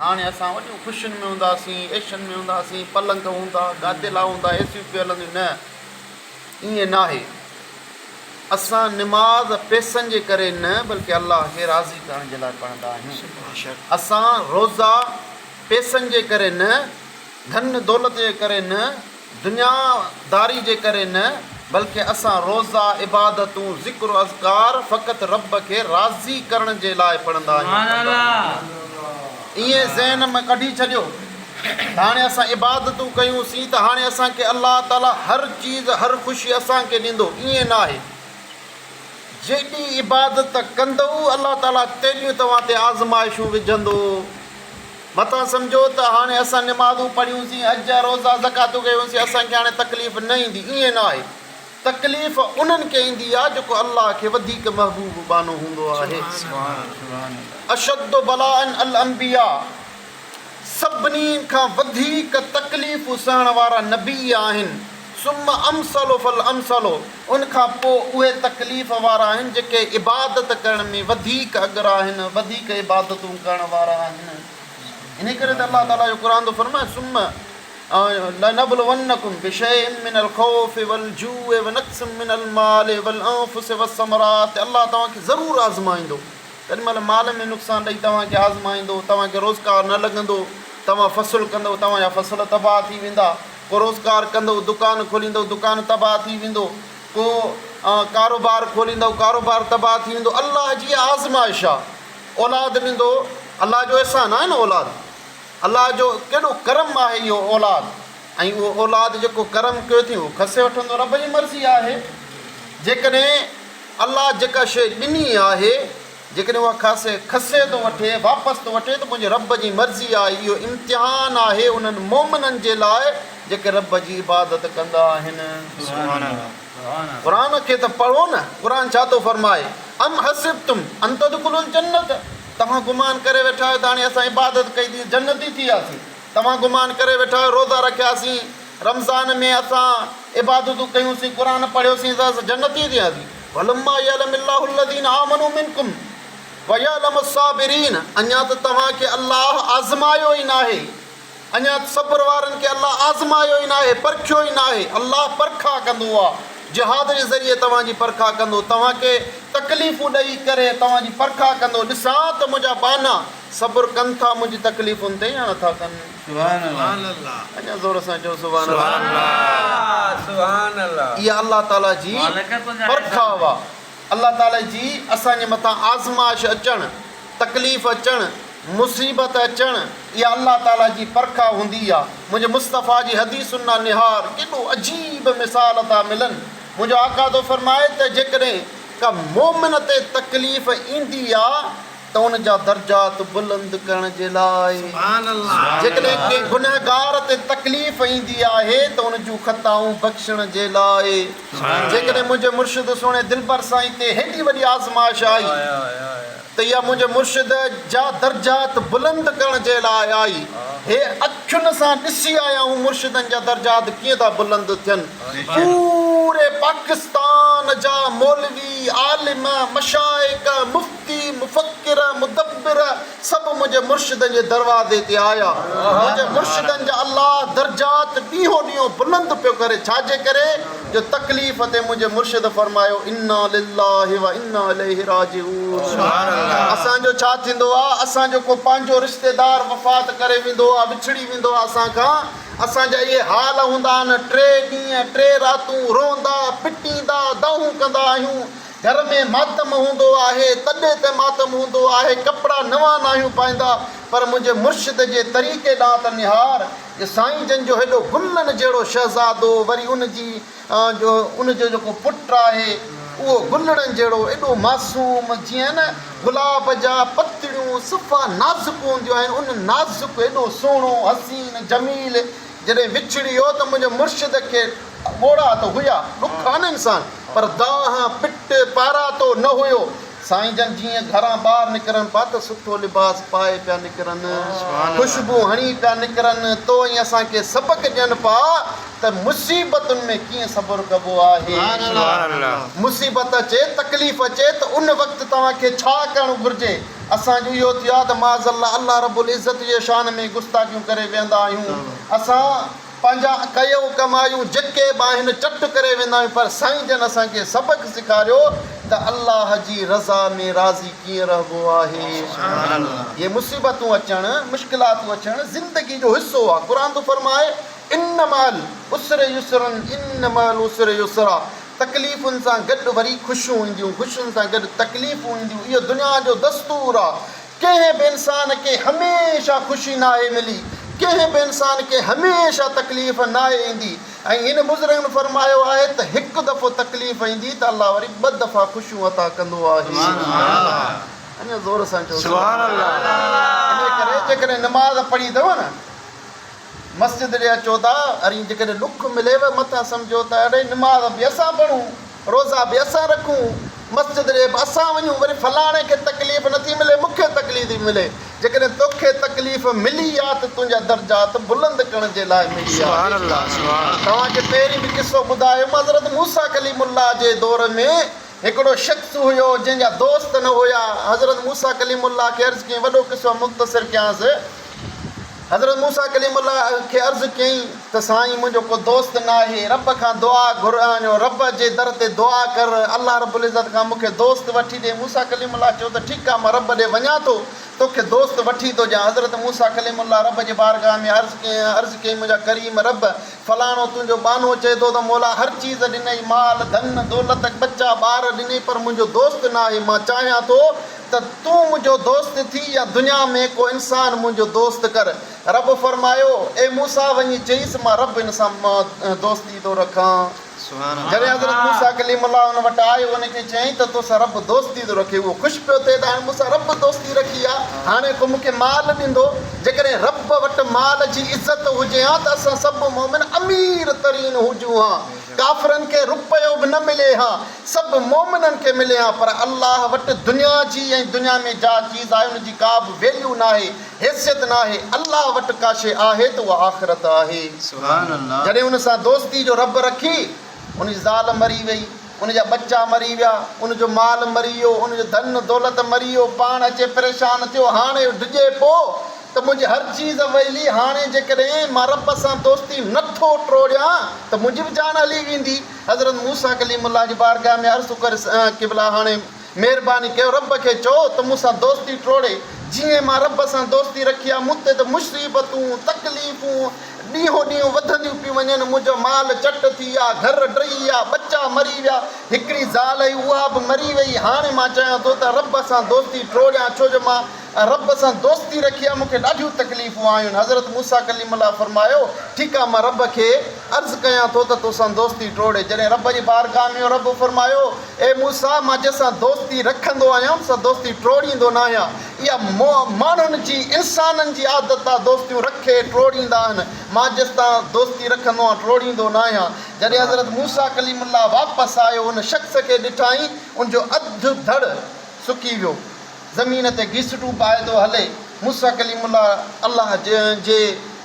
هاڻي اسان وڏيون خوشين ۾ هونداسين، عيشن ۾ هونداسين، پلنگ هوندا، گاديلا هوندا، اي سيون پيون هلنديون، نه ائين ناهي. اسان نماز پئسن جي ڪري نه بلڪه الله کي راضي ڪرڻ جي لاء پڙهندا آهيون. اسان روزا پئسن جي ڪري نه، ڌن دولت جي ڪري نه، دنيا داري جي ڪري نه، بلڪه اسان روزا، عبادتون، ذڪر و اذڪار فقط رب کي راضي ڪرڻ جي لاء پڙهندا آهيون. ائين ذهن مان ڪڍي ڇڏيو ته هاڻي اسان عبادتون ڪيون سين ته هاڻي اسان کي الله تعالي هر چيز، هر خوشي اسان کي ڏيندو، ائين ناهي. جيڏي عبادت ڪندؤ الله تعالي تيڏيون توهان تي آزمائشون وجهندو. متان سمجهو ته هاڻي اسان نمازون پڙهيون سين، حج، روزا، زڪواتون ڪيون سين، اسان کي هاڻي تڪليف نه ايندي. ائين نه آهي. تڪليف انهن کي ايندي آهي جيڪو الله کي وڌيڪ محبوب ٻانهو هوندو آهي. اشد بلاء الانبياء، سڀني کان وڌيڪ تڪليفون سهڻ وارا نبي آهن. ثم امثل فالامثل، ان کان پوء اهي تڪليف وارا آهن جيڪي عبادت ڪرڻ ۾ وڌيڪ اڳرا آهن، وڌيڪ عبادتون ڪرڻ وارا آهن. انهيء ڪري ته الله تعاليٰ جو قرآن ٿو فرمائي، ثم لنبلونڪم بشيء من الخوف والجوع ونقص من المال والانفس والثمرات الله توهان کي ضرور آزمائيندو. ڪيڏي مهل مال ۾ نقصان ڏئي توهان کي آزمائيندو، توهان کي روزگار نه لڳندو، توهان فصل ڪندؤ توهان جا فصل تباهه ٿي ويندا، ڪو روزگار ڪندؤ دڪان کوليندؤ دڪان تباهه ٿي ويندو، ڪو ڪاروبار کوليندؤ ڪاروبار تباهه ٿي ويندو، الله جي اها آزمائش آ. اولاد ڏيندو الله جو احسان آهي نه اولاد الله جو ڪيڏو ڪرم آهي اهو اولاد ۽ اهو اولاد جيڪو ڪرم ڪيو اٿئي اهو کسي وٺندو رب جي مرضي آهي جيڪڏهن الله جيڪا شيء ڏني آهي، جيڪڏهن اها کاسي کسي ٿو وٺي، واپس ٿو وٺي ته منهنجي رب جي مرضي آهي. اهو امتحان آهي انهن مؤمنن جي لاء جيڪي رب جي عبادت ڪندا آهن. قرآن کي ته پڙهو نه، قرآن ڇا ٿو فرمائي، ام حسبتم ان تدخلوا الجنة توهان گمان ڪري ويٺا آهيو ته هاڻي اسان عبادت ڪئي ته جنتي ٿي وياسين. توهان گمان ڪري ويٺا آهيو روزا رکياسين، رمضان ۾ اسان عبادتون ڪيون سين، قرآن پڙهيوسين ته اسان جنتي ٿي وياسين. ولما يعلم الله الذين آمنوا منڪم ويعلم الصابرين اڃا ته توهان کي الله آزمايو ئي ناهي، اڃا ته صبر وارن کي الله آزمايو ئي ناهي، پرکيو ئي ناهي. الله پرکا ڪندو آهي، جهاد جي ذريعي توهان جي پرکا ڪندو، توهان کي تڪليفون ڏئي ڪري توهان جي پرکا ڪندو، ڏسان ته منهنجا ٻانها صبر ڪن ٿا منهنجي تڪليفن تي يا نٿا ڪن. سبحان الله. اڃا زور سان چئو سبحان الله. سبحان الله. اها الله تعالي جي پرکا هئا. الله تعالي جي اسان جي مٿان آزمائش اچڻ، تڪليف اچڻ، مصيبت اچڻ اها الله تعالي جي پرکا هوندي آ. منهنجي مصطفيٰ جي حديثن نا نهار ڪيڏو عجيب مثال ٿا ملن. منهنجو آقا ٿو فرمائي ته جيڪڏهن ڪا مؤمن تي تڪليف ايندي آ ته ان جا درجات بلند ڪرڻ جي لاء جيڪڏهن ڪنهن گنهگار تي تڪليف ايندي آهي ته ان جون خطائون بخشڻ جي لاء جيڪڏهن منهنجي مرشد سهڻي دلبر سائين تي هيڏي وڏي آزمائش آئي ته اها منهنجي مرشد جا درجات بلند ڪرڻ جي لاء آئي. هي اکين سان ڏسي آيا آهيون مرشدن جا درجات ڪيئن ٿا بلند ٿين. پوري پاڪستان جا مولوي، عالم، مشائخ، مفتي، مفڪر، مدبر سڀ منهنجي مرشدن جي دروازي تي آيا. منهنجي مرشدن جا الله درجات ڏينهون ڏينهون بلند پيو ڪري ڇا جي ڪري جو تڪليف تي منهنجي مرشد فرمايو انا لله و انا اليه راجعون اسان جو ڇا ٿيندو آ اسان جو ڪو پنهنجو رشتيدار وفات ڪري ويندو آ وڇڙي ويندو آ اسان کان اسان جا اهي حال هوندا آهن ٽي ڏينهن ٽي راتون روئندا پٽيندا دانهون ڪندا آهيون گهر ۾ ماتم هوندو آهي تڏي تي ماتم هوندو آهي ڪپڙا نوان ناهيون پائيندا پر منهنجي مرشد جي طريقي ڏانهن ته نهار جو سائين جن جو هيڏو گلن جهڙو شهزادو وري ان جي جو ان جو جيڪو پٽ آهي اهو گلڙن جهڙو ايڏو معصوم جيئن نه گلاب جا پتڙيون صفا نازڪ هونديون آهن ان نازڪ ايڏو سهڻو حسين جميل جڏهن وڇڙي ويو ته منهنجي مرشد کي ڳوڙها ته هيا ڏک آ نه انسان پر دانهن پٽ پاراتو نه هيو سائين جن جيئن گهران ٻاهر نڪرن پيا ته سٺو لباس پائي پيا نڪرن، خوشبو هڻي پيا نڪرن، تو ۽ اسان کي سبق ڏين پيا ته مصيبتن ۾ ڪيئن صبر ڪبو آهي. مصيبت اچي، تڪليف اچي ته ان وقت توهان کي ڇا ڪرڻ گهرجي. اسان جو اهو ٿيو آهي ته معاذ الله الله رب العزت جي شان ۾ گستاخيون ڪري ويهندا آهيون. اسان پنهنجا ڪيو ڪمايون جيڪي به آهن چٽ ڪري ويندا آهيون پر سائين جن اسان کي سبق سيکاريو ته الله جي رضا ۾ راضي ڪيئن رهبو آهي. اهي مصيبتون اچڻ، مشڪلاتون اچڻ زندگي جو حصو آهي. قرآن ٿو فرمائي ان مع العسر يسرا ان مع العسر يسرا تڪليفن سان گڏ وري خوشيون اينديون، خوشين سان گڏ تڪليفون اينديون، اهو دنيا جو دستور آ. ڪنهن به انسان کي هميشه خوشي ناهي ملي، ڪنهن به انسان کي هميشه تڪليف ناهي ايندي ۽ هن بزرگن فرمايو آهي ته هڪ دفعو تڪليف ايندي ته الله وري ٻه دفعا خوشيون عطا ڪندو آهي. اڃا زور سان چئو سبحان الله. انهي ڪري جيڪڏهن نماز پڙهي اٿو نه مسجد ڏي اچو ٿا اري جيڪڏهن ڏک مليو متان سمجهو ته اڙي نماز به اسان پڙهون روزا به اسان رکون مسجد ڏي به اسان وڃون وري فلاڻي کي تڪليف نٿي ملي مون کي تڪليف ٿي ملي جيڪڏهن توکي تڪليف ملي آ ته تنهنجا درجات بلند ڪرڻ جي لاء ملي آ توهان کي پهرين به قصو ٻڌايو هيم حضرت موسيٰ ڪليم الله جي دور ۾ هڪڙو شخص هيو جنهن جا دوست نه هيا حضرت موسيٰ ڪليم الله کي عرض ڪيائين وڏو قصو مختصر ڪيانس حضرت موسيٰ ڪليم الله کي عرض ڪيائين ته سائين منهنجو ڪو دوست ناهي، رب کان دعا گهر آڻيو، رب جي در تي دعا ڪر، الله رب العزت کان مون کي دوست وٺي ڏي. موسيٰ ڪليم الله چيو ته ٺيڪ آ مان رب ڏي وڃان ٿو، توکي دوست وٺي ٿو ڏيان. حضرت موسيٰ ڪليم الله رب جي بارگاهه ۾ عرض ڪيائين، عرض ڪيائين منهنجا ڪريم رب! فلاڻو تنهنجو ٻانهو چئي ٿو ته مولا هر چيز ڏنئي، مال، ڌن، دولت، ٻچا ٻار ڏنئي پر منهنجو دوست ناهي، مان چاهيان ٿو ته تون منهنجو دوست ٿي يا دنيا ۾ ڪو انسان منهنجو دوست ڪر. رب فرمايو، اي موسيٰ وڃي چئيس مان رب ان سان دوستي ٿو رکان. جڏهن حضرت موسيٰ ڪليم الله ان وٽ آيو ان کي چيائين ته توسان رب دوستي ٿو رکي. اهو خوش پيو ٿئي ته هاڻي مون سان رب دوستي رکي آ، هاڻي ڪو مون کي مال ڏيندو. جيڪڏهن رب وٽ مال جي عزت هجي ها ته اسان سڀ مؤمن امير ترين هجون ها. ڪافرن کي رپيو به نه ملي ها. سڀ مؤمنن کي ملي ها پر الله وٽ دنيا جي ۽ دنيا ۾ جا چيز آهي ان جي ڪا به ويليو ناهي، حيثيت ناهي، الله وٽ ڪا شيء آهي ته اها آخرت آهي. جڏهن ان سان دوستي جو رب رکي، ان جي زال مري وئي، ان جا ٻچا مري ويا، ان جو مال مري ويو، ان جو ڌن دولت مري ويو، پاڻ اچي پريشان ٿيو، هاڻي ڊڄي پو ته منهنجي هر چيز ويلي، هاڻي جيڪڏهن مان رب سان دوستي نه ٿو ٽوڙيان ته منهنجي به جان هلي ويندي. حضرت موسيٰ ڪليم الله جي بارگاهه ۾ عرض ٿو ڪري قبلا هاڻي مهرباني ڪيو رب کي چئو ته مون سان دوستي ٽوڙي، جيئن مان رب سان دوستي رکي آ مون تي ته مصيبتون، تڪليفون ڏينهون ڏينهن وڌنديون پيون وڃن، منهنجو مال چٽ ٿي ويا، گهر ڊهي ويا، ٻچا مري ويا، هڪڙي زال هئي اها به مري وئي، هاڻي مان چاهيان ٿو ته رب سان دوستي ٽوڙيان ڇو جو مان رب سان دوستي رکي آ مون کي ڏاڍيون تڪليفون آيون. حضرت موسيٰ ڪليم الله فرمايو، ٺيڪ آ مان رب کي عرض ڪيان ٿو ته توسان دوستي ٽوڙي. جڏهن رب جي بارگاهه ۾ ويو رب فرمايو، اي موسيٰ مان جنهن سان دوستي رکندو آهيان ان سان دوستي ٽوڙيندو ناهيان. اها ماڻهن جي، انسانن جي عادت آ دوستيون رکي ٽوڙيندا آهن. مان جنهن سان دوستي رکندو آهيان ٽوڙيندو ناهيان. جڏهن حضرت موسيٰ ڪليم الله واپس آيو ان شخص کي ڏٺائين ان جو اڌ ڌڙ سڪي ويو. زمين تي گيسٽون پائي ٿو هلي. موسيٰ ڪليم الله الله جي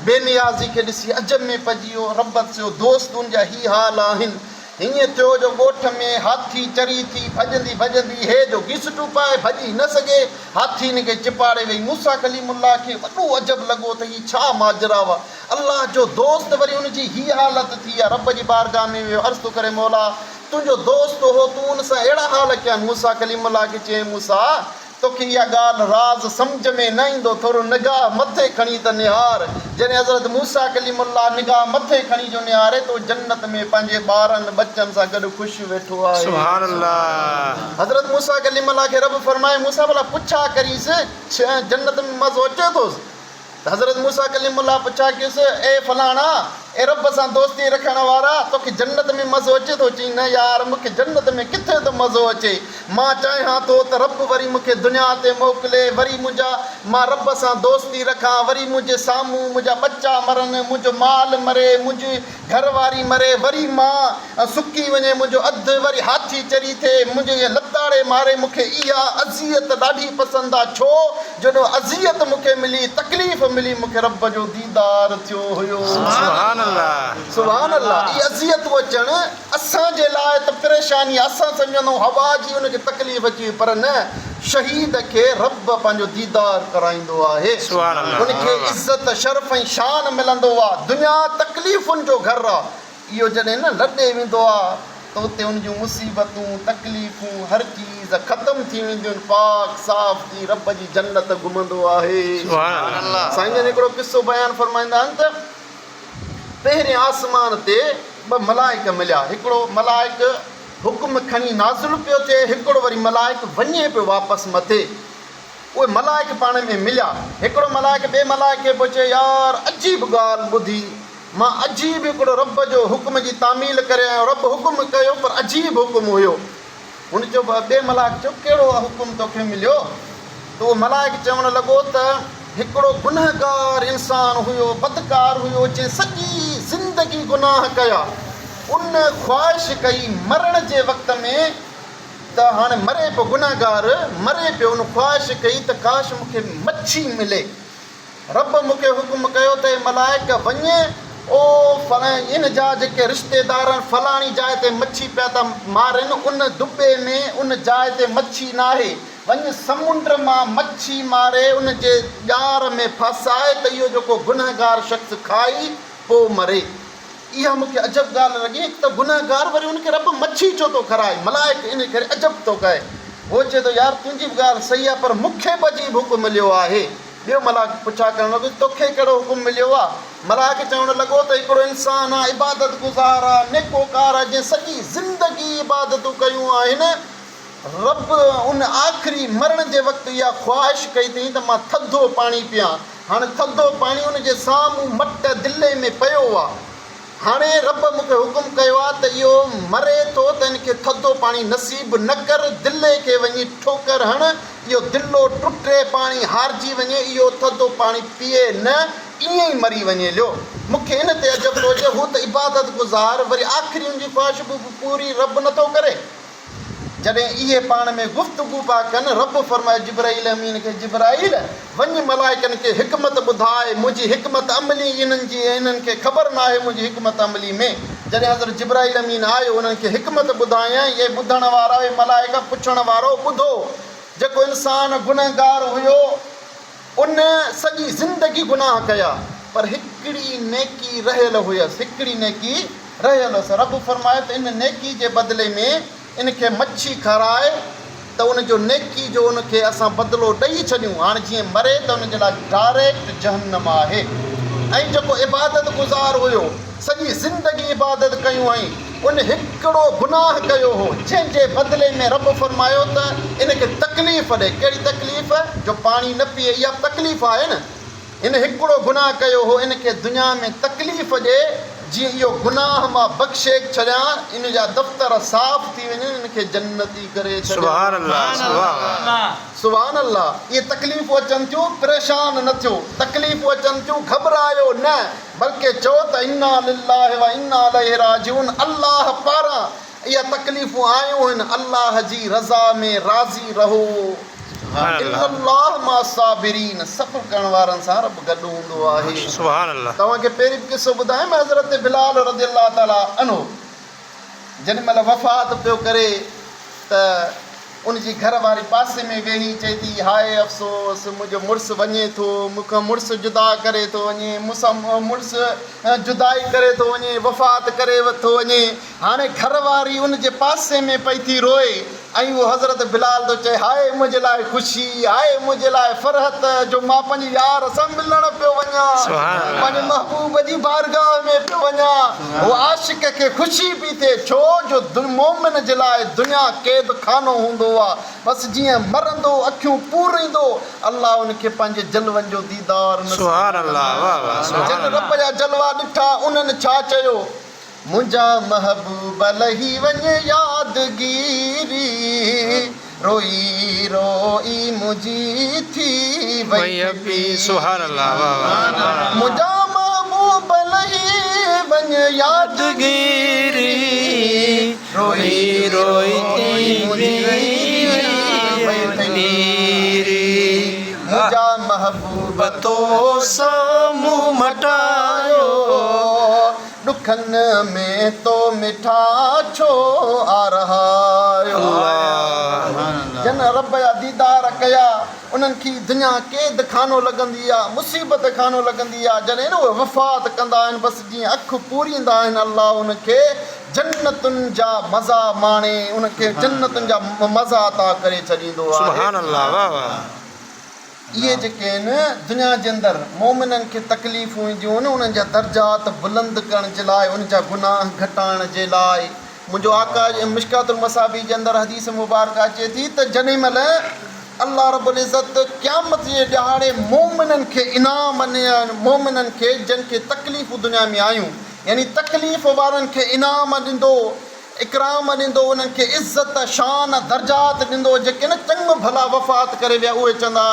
بي نيازي کي ڏسي عجب ۾ پئجي ويو. رب جو دوست ان جا هي حال آهن. هيئن ٿيو جو ڳوٺ ۾ هاٿي چري ٿي ڀڄندي ڀڄندي هي جو گيسٽون پائي ڀڄي نه سگهي. هاٿي هن کي چپاڙي وئي. موسيٰ ڪليم الله کي وڏو عجب لڳو ته هي ڇا ماجرا هئا. الله جو دوست وري ان جي هي حالت ٿي آ. رب جي بارگاهه ۾ ويو عرض ٿو ڪري مولا! تنهنجو دوست هو، تون ان سان اهڙا حال ڪيا آهن. موسيٰ ڪليم الله کي چيائين، موسيٰ! توکي اها ڳالهه، راز، سمجهه ۾ نه ايندو، ٿورو نگاهه مٿي کڻي ته نهار. جڏهن حضرت موسيٰ ڪليم الله نگاهه مٿي کڻي جو نهاري ته اهو جنت ۾ پنهنجي ٻارن ٻچن سان گڏ خوش ويٺو آهي. سبحان الله. حضرت موسيٰ ڪليم الله کي رب فرمايو، موسيٰ ڀلا پڇا ڪريس، جنت ۾ مزو اچي ٿوس؟ ته حضرت موسيٰ ڪليم الله پڇا ڪيس، اي فلاڻا! اي رب سان دوستي رکڻ وارا! توکي جنت ۾ مزو اچي ٿو؟ چيائين، نه يار! مون کي جنت ۾ ڪٿي ٿو مزو اچي؟ مان چاهيان ٿو ته رب وري مون کي دنيا تي موڪلي، وري منهنجا مان رب سان دوستي رکان، وري منهنجي سامهون منهنجا ٻچا مرن، منهنجو مال مري، منهنجي گهر واري مري، وري مان سڪي وڃي، منهنجو اڌ وري هاٿي چري ٿئي، منهنجي لتاڙي ماري، مون کي اها اذيت ڏاڍي پسند آ، ڇو جو جو اذيت مون کي ملي، تڪليف ملي، مون کي رب جو ديدار ٿيو هيو. سبحان الله. سبحان الله اهي اذيتون اچڻ اسان جي لاء ته پريشاني آ، اسان سمجهندا آهيون هوا جي ان کي تڪليف اچي وئي پر نه، شهيد کي رب پنهنجو ديدار ڪرائيندو آهي. ان کي عزت، شرف ۽ شان ملندو آ. دنيا تڪليفن جو گهر آ. اهو جڏهن نه لڏي ويندو آ ته اتي ان جون مصيبتون، تڪليفون، هر چيز ختم ٿي وينديون آهن. پاڪ صاف ٿي رب جي جنت گهمندو آهي. سائين جن هڪڙو قصو بيان فرمائيندا آهن ته پهرين آسمان تي ٻه ملائڪ مليا. هڪڙو ملائڪ حڪم کڻي نازل پيو ٿئي، هڪڙو وري ملائڪ وڃي پيو واپس مٿي. اهي ملائڪ پاڻ ۾ مليا. هڪڙو ملائڪ ٻئي ملائڪ کي پيو چئي، يار عجيب ڳالهه ٻڌي، مان عجيب هڪڙو رب جو حڪم جي تعميل ڪري آيو، رب حڪم ڪيو پر عجيب حڪم هيو. هن چيو، ٻئي ملائڪ چيو، ڪهڙو حڪم توکي مليو؟ ته اهو ملائڪ چوڻ لڳو ته هڪڙو گنهگار انسان هيو، بدڪار هيو، جنهن سڄي زندگي گناهه ڪيا. ان خواهش ڪئي مرڻ جي وقت ۾ ته هاڻي مري پيو، گنهگار مري پيو، ان خواهش ڪئي ته ڪاش مون کي مڇي ملي. رب مون کي حڪم ڪيو ته اي ملائڪ! وڃ، او فلان ان جا جيڪي رشتيدار آهن، فلاڻي جاء تي مڇي پيا ٿا مارين، ان دٻي ۾ ان جاء تي مڇي ناهي، وڃ سمنڊ مان مڇي ماري ان جي ڄار ۾ ڦاساء ته اهو جيڪو گنهگار شخص کائي پوء مري. اها مون کي عجب ڳالهه لڳي، هڪ ته گنهگار وري ان کي رب مڇي ڇو ٿو کارائي؟ ملائڪ ان ڪري عجب ٿو ڪئي. هو چئي ٿو، يار تنهنجي به ڳالهه صحيح آهي پر مون کي به عجيب حڪم مليو آهي. ٻيو ملائڪ پڇا ڪرڻ لڳو، توکي ڪهڙو حڪم مليو آهي؟ ملائڪ چوڻ لڳو ته هڪڙو انسان آهي، عبادت گذار آهي، نيڪوڪار آهي، جنهن سڄي زندگي عبادتون ڪيون آهن، رب ان آخري مرڻ جي وقت اها خواهش ڪئي اٿئين ته مان ٿڌو پاڻي پيان. هاڻي ٿڌو پاڻي ان جي سامهون مٽ دلي ۾ پيو آ. هاڻي رب مون کي حڪم ڪيو آ ته اهو مري ٿو ته ان کي ٿڌو پاڻي نصيب نه ڪر، دلي کي وڃي ٺوڪر هڻ، اهو دلو ٽٽي پاڻي هارجي وڃي، اهو ٿڌو پاڻي پيئي نه، ائين ئي مري وڃي ليو. مون کي ان تي عجب ٿو اچي، هو ته عبادت گذار، وري آخري ان جي خواهش به پوري رب نه ٿو ڪري. جڏهن اهي پاڻ ۾ گفتگو پيا ڪن، رب فرمايو جبرائيل امين کي، جبرائيل! وڃ ملائڪن کي حڪمت ٻڌاء، منهنجي حڪمت عملي انهن جي ۽ انهن کي خبر ناهي منهنجي حڪمت عملي ۾. جڏهن حضرت جبرائيل امين آيو، انهن کي حڪمت ٻڌايائين، اي ٻڌڻ وارؤ، اي ملائڪ، پڇڻ وارؤ، ٻڌو! جيڪو انسان گنهگار هيو، ان سڄي زندگي گناهه ڪيا، پر هڪڙي نيڪي رهيل هيس، هڪڙي نيڪي رهيل هيس. رب فرمايو ته ان نيڪي جي بدلي ۾ ان کي مڇي کاراء ته ان جو نيڪي جو ان کي اسان بدلو ڏئي ڇڏيون، هاڻ جيئن مري ته ان جي لاء ڊائريڪٽ جهنم آهي. ۽ جيڪو عبادت گذار هيو، سڄي زندگي عبادت ڪيون هئائين، ان هڪڙو گناهه ڪيو هو، جنهن جي بدلي ۾ رب فرمايو ته ان کي تڪليف ڏي، ڪهڙي تڪليف؟ جو پاڻي نه پيئي، اها به تڪليف آهي نه، هن هڪڙو گناهه ڪيو هو، ان کي دنيا ۾ تڪليف ڏي، جيئن اهو گناهه مان بخشي ڇڏيان، ان جا دفتر صاف ٿي وڃن، ان کي جنتي ڪري ڇڏيان. سبحان الله سبحان الله. سبحان الله اهي تڪليفون اچن ٿيون پريشان نه ٿيو، تڪليفون اچن ٿيون گهٻرايو نه، بلڪه چئو ته انا لله و انا اليه راجعون الله پاران اها تڪليفون آيون آهن، الله جي رضا ۾ راضي رهو، ان الله مع الصابرين صبر ڪرڻ وارن سان رب گڏ هوندو آهي. سبحان الله. توهان کي پهرين به قصو ٻڌايم حضرت بلال رضي الله تعالٰي عنه جيڏي مهل وفات پيو ڪري ته ان جي گهر واري پاسي ۾ ويهي چئي ٿي، هاء افسوس، منهنجو مڙس وڃي ٿو، مون کان مڙس جدا ڪري ٿو وڃي، مون سان مڙس جدائي ڪري ٿو وڃي، وفات ڪري ٿو وڃي. هاڻي گهر واري ان جي پاسي ۾ پئي ٿي روئي ۽ اهو حضرت بلال ٿو چئي، هاء منهنجي لاء خوشي، هاء منهنجي لاء فرحت جو مان پنهنجي يار سان ملڻ پيو وڃان، پنهنجي محبوب جي بارگاهه ۾ پيو وڃان. هو عاشق کي خوشي پئي ٿئي ڇو جو مومن جي لاء دنيا قيد خانو هوندو آ بس جيئن مرندو اکيون پوريندو الله ان کي پنهنجي جلون جو ديدار نصيب ڪندو جن رب جا جلوا ڏٺا انهن ڇا چيو منهنجا محبوب لهي وڃ يادگيري روئي روئي منهنجي ٿي وئي منهنجا محبوب لهي وڃ يادگيري روئي روئي منهنجي ٿي وئي پيري منهنجا محبوب تو سان منهن مٽايو ڏک. ڏکن ۾ تو مٺا ڇو آ رهايو. جن رب جا ديدار ڪيا انهن کي دنيا قيد خانو لڳندي آ، مصيبت خانو لڳندي آ، جڏهن اهي وفات ڪندا آهن بس جيئن اک پوريندا آهن الله ان کي جنتن جا مزا ماڻي ان کي جنتن جا مزا عطا ڪري ڇڏيندو آهي. سبحان الله واه واه. اهي جيڪي آهن دنيا جي اندر مؤمنن کي تڪليفون اينديون آهن انهن جا درجات بلند ڪرڻ جي لاء انهن جا گناهه گهٽائڻ جي لاء منهنجو آقا مشڪات المصابيح جي اندر حديث مبارڪه اچي ٿي ته جڏهن مهل الله رب العزت قيامت جي ڏهاڙي مؤمنن کي انعام مؤمنن کي جن کي تڪليفون دنيا ۾ آيون يعني تڪليف وارن کي انعام ڏيندو اڪرام ڏيندو انهن کي عزت شان درجات ڏيندو جيڪي نه چڱ ڀلا وفات ڪري ويا اهي چوندا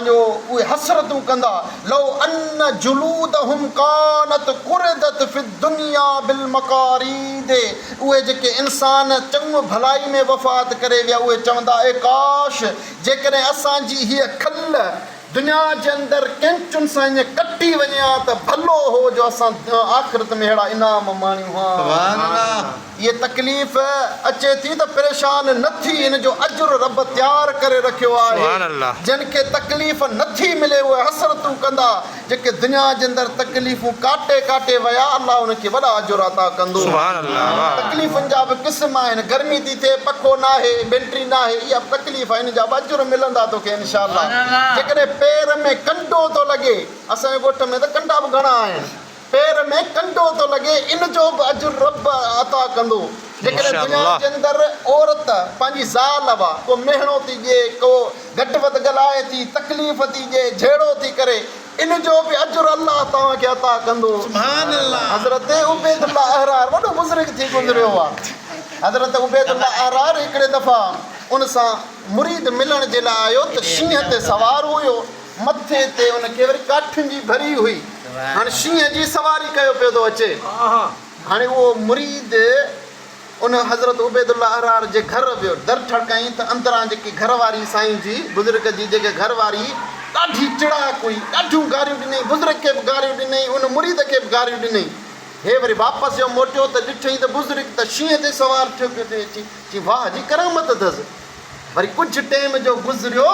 جو اهي حسرتون ڪندا لو ان جلودهم ڪانت قردت في الدنيا بالمقاريد اهي جيڪي انسان چڱ ڀلائي ۾ وفات ڪري ويا اهي چوندا اي ڪاش جيڪڏهن اسان جي هيء کل دنيا جي اندر ڪينچن سان ائين ڪٽي وڃي ها ته ڀلو هو جو اسان آخرت ۾ اهڙا انعام ماڻيون ها. هيء تڪليف اچي ٿي ته پريشان نه ٿي، ان جو اجر رب تيار ڪري رکيو آهي. جن کي تڪليف نه ٿي ملي اهي حسرتون ڪندا، جيڪي دنيا جي اندر تڪليفون ڪاٽي ڪاٽي ويا الله انهن کي وڏا اجر عطا ڪندو. تڪليفن جا به قسم آهن، گرمي ٿي ٿئي، پکو ناهي، بينٽري ناهي، اها به تڪليف آهي، ان جا به اجر ملندا توکي انشاء الله. جيڪڏهن پير ۾ ڪنڊو ٿو لڳي، اسان جي ڳوٺ ۾ ته ڪنڊا به گهڻا آهن، پير ۾ ڪنڊو ٿو لڳي، ان جو به اجر رب عطا ڪندو. جيڪڏهن دنيا جي اندر عورت پنهنجي زال وا ڪو مهڻو ٿي ڏئي، ڪو گهٽ وڌ ڳالهائي ٿي، تڪليف ٿي ڏئي، جهيڙو ٿي ڪري، ان جو به اجر الله توهان کي عطا ڪندو. حضرت عبيد الله احرار وڏو بزرگ ٿي گذريو آ. حضرت عبيد الله احرار هڪڙي دفعا ان سان مريد ملڻ جي لاء آيو ته شينهن تي سوار هيو، مٿي تي ان کي وري ڪاٺين جي ڀري هئي. هاڻي شينهن جي سواري ڪيو پيو ٿو اچي. هاڻي اهو مريد ان حضرت عبيدالله احرار جي گهر ويو. در ٺڙڪائين ته اندران جيڪي گهر واري سائين جي، بزرگ جي جيڪي گهر واري ڏاڍي چڙاڪ هئي، ڏاڍيون گاريون ڏنائين، بزرگ کي به گاريون ڏنائين، ان مريد کي به گاريون ڏنائين. هي وري واپس جو موٽيو ته ڏٺئين ته بزرگ ته شينهن تي سوار ٿيو پيو ٿي اچي. چي واهه جي ڪرامت اٿس. وري ڪجهه ٽيم جو گذريو،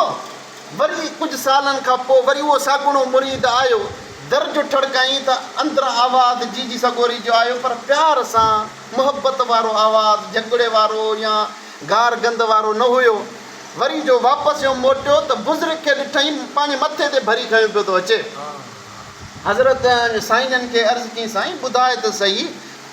وري ڪجهه سالن کان پوء وري اهو ساڳوڻو مريد آيو، در جو ٺڙڪائين ته اندران آواز جيجي سڳوري جو آيو، پر پيار سان محبت وارو آواز، جهڳڙي وارو يا گار گند وارو نه هيو. وري جو واپس يو موٽيو ته بزرگ کي ڏٺائين پنهنجي مٿي تي ڀري کنيو پيو ٿو اچي. حضرت سائين جن کي عرض ڪيائين، سائين ٻڌاء ته سهي،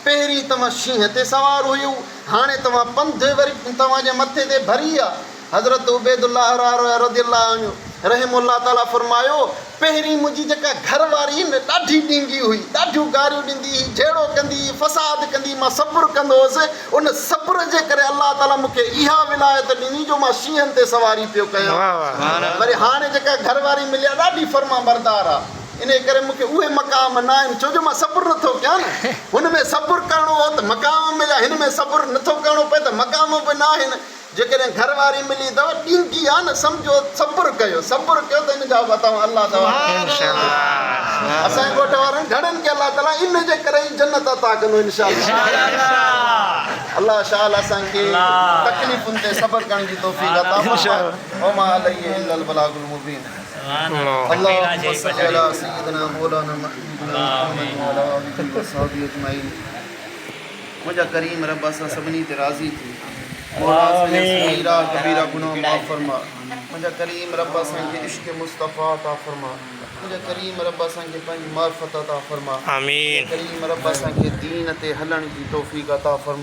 پهرين توهان شينهن تي سوار هيو، هاڻي توهان پنڌ وري توهان جي مٿي تي ڀري آ. حضرت عبيد الله احرار رضي الله عنه رحمه الله تعالٰي فرمايو، پهرين منهنجي جيڪا گهر واري هئي نه ڏاڍي ڏينگي هئي، ڏاڍيون گاريون ڏيندي هئي، جهيڙو ڪندي هئي، فساد ڪندي هئي، مان صبر ڪندو هوس، ان صبر جي ڪري الله تعالٰي مون کي اها ولايت ڏني جو مان شينهن تي سواري پيو ڪيان. وري هاڻي جيڪا گهر واري ملي آ ڏاڍي فرمانبردار آ. انهيء ڪري مون کي اهي مقام نه آهن، ڇو جو مان صبر نه ٿو ڪيان نه. هن ۾ صبر ڪرڻو هو ته مقام مليا، هن ۾ صبر نه ٿو ڪرڻو پئي ته مقام به نه آهن. جيڪڏهن گهر واري ملي اٿو، ڏينگي آ نه، سمجهو صبر ڪيو، صبر ڪيو ته ان جا به عطائون الله تعاليٰ اسان جي ڳوٺ وارن گهڻن کي الله تعاليٰ ان جي ڪري ئي جنت عطا ڪندو انشاء الله. الله شال اسان کي تڪليفن تي صبر ڪرڻ جي توفيق عطا فرمائي. وما علي الا البلاغ المبين. اللهم صل علي سيدنا مولانا محبوبنا محمد وعلي آله وصحبه اجمعين منهنجا ڪريم رب اسان سڀني تي راضي ٿي مولا اسان جا صغيرا ڪبيرا گناھ معاف فرما منهنجا ڪريم رب اسان کي عشق مصطفيٰ عطا فرما منهنجا ڪريم رب اسان کي پنهنجي معرفت عطا فرما آمين ڪريم رب اسان کي دين تي هلڻ جي توفيق عطا فرما.